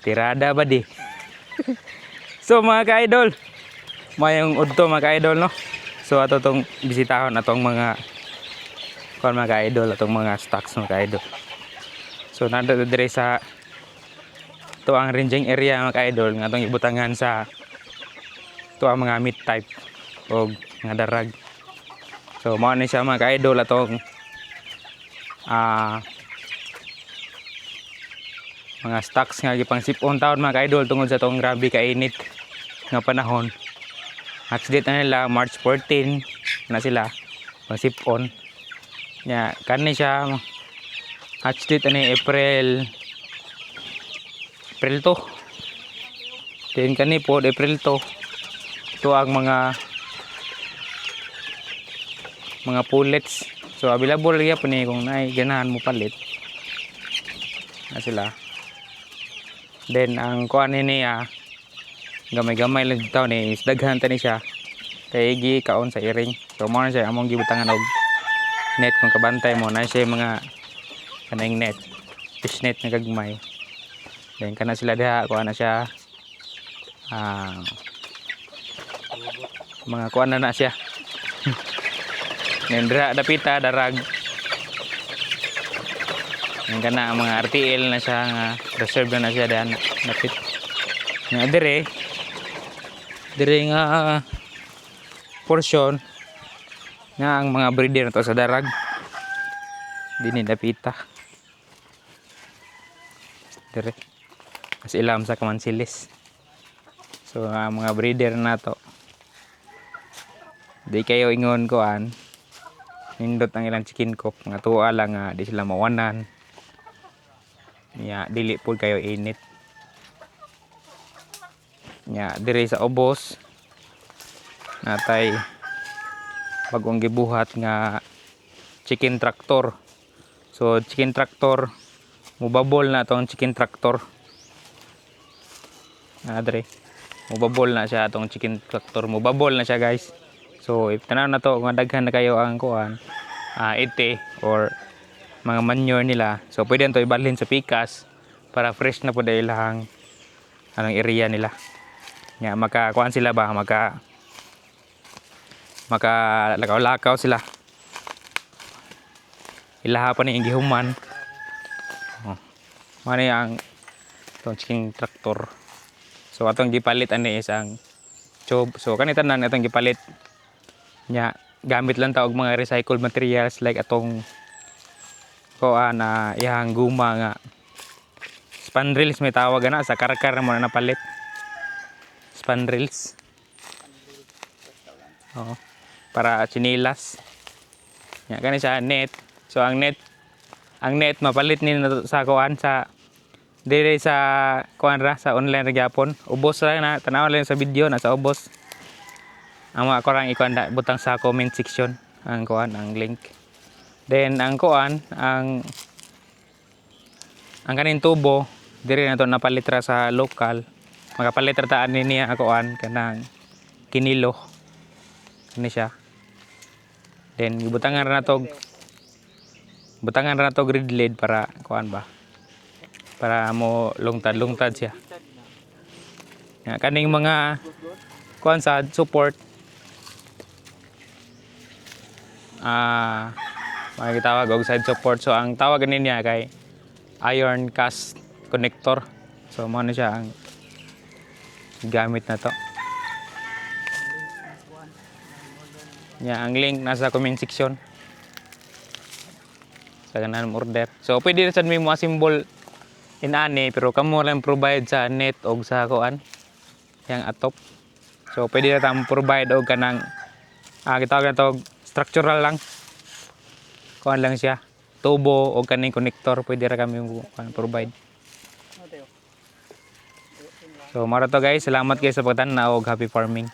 Tirada ba di? So mga ka-idol, mayong udto, mga ka-idol, no. So ato tong bisitahon atong mga kuan, mga ka-idol, atong mga stocks, mga ka-idol. So nandito dire sa to ang ranging area, mga ka-idol, nga atong ibutangan sa to ang mga meat type og mga darag. So mao ni siya, mga ka-idol, atong mga stocks nga gipang sip-on taon, mga ka-idol, tungod sa atong grabe kainit nga panahon. Hatch date na nila March 14 na sila pang sip-on. Nya kani siya, hatch date ani April 2. Then kani po April 2. Ito ang mga pullets. So available gyapon ni kung naay ganahan mo palit. Na sila. Then ang kuan ni niya, gamay-gamay lang taw ni is daghan ta ni siya kay gi kaon sa iring. So mao na siya among gibutangan og net. Kung kabantay mo na siya mga kaning net, fish net na gagmay. Then kana sila diha, kuan na siya, mga kuan na na siya. Then dira dapita darag. Then kana ang mga RTL na siya nga reserve na na siya diha dapit. Nga dire dire nga portion nga ang mga breeder na to sa darag dinhi dapita dire mas ilam sa Kamansilis. So ang mga breeder na to, di kayo ingon kuan, nindot ang ilang chicken coop nga tuwa lang nga di sila mawanan nya dili pud kayo init. Nya dire sa ubos natay bagong gibuhat nga chicken tractor. So chicken tractor, mubabol na atong chicken tractor. Ah, dire mubabol na siya atong chicken tractor, mubabol na siya, guys. So if tanaw na to nga daghan na kayo ang kuan, ite or mga manure nila, so pwede to ibalhin sa pikas para fresh na pud ilahang anong area nila. Nya maka kuan sila ba, maka maka lakaw-lakaw sila. Ilaha pa ni gihuman. Oh. Mao ni ang itong chicken tractor. So atong gipalit ani is ang tube. So kani tanan atong gipalit. Nya gamit lang ta og mga recycled materials like atong kuan na iyang guma nga spandrels, may tawag ana sa karkar mo na napalit. Spandrels. Oo. Para chinilas. Nya kani siya net. So ang net mapalit ni na sa kuan sa dire sa kuan ra sa online ra gyapon. Ubos ra na, tanaw lang sa video na sa ubos. Ang mga korang ikuan da, butang sa comment section ang kuan, ang link. Then ang kuan, ang kaning tubo dire na to napalit ra sa local. Makapalit ra ta ani niya kuan kanang kinilo. Kani siya. Then gibutangan ra nato grid lead para kuan ba? Para mo lungtad-lungtad siya. Ya, kaning mga kuan sa support, mga gitawag og side support. So ang tawag ani niya kay iron cast connector. So mao na siya ang gamit na to. Ya, ang link nasa comment section. Sa ganahan mo order. So pwede rin sad mi mo assemble inani pero kamo lang provide sa net og sa kuan yang atop. So pwede na tamo provide og kanang gitawag na to og structural lang. Kuan lang siya. Tubo o kaning connector, pwede ra kami mo kuan provide. So mao ra to, guys. Salamat kayo sa pagtan-aw og happy farming.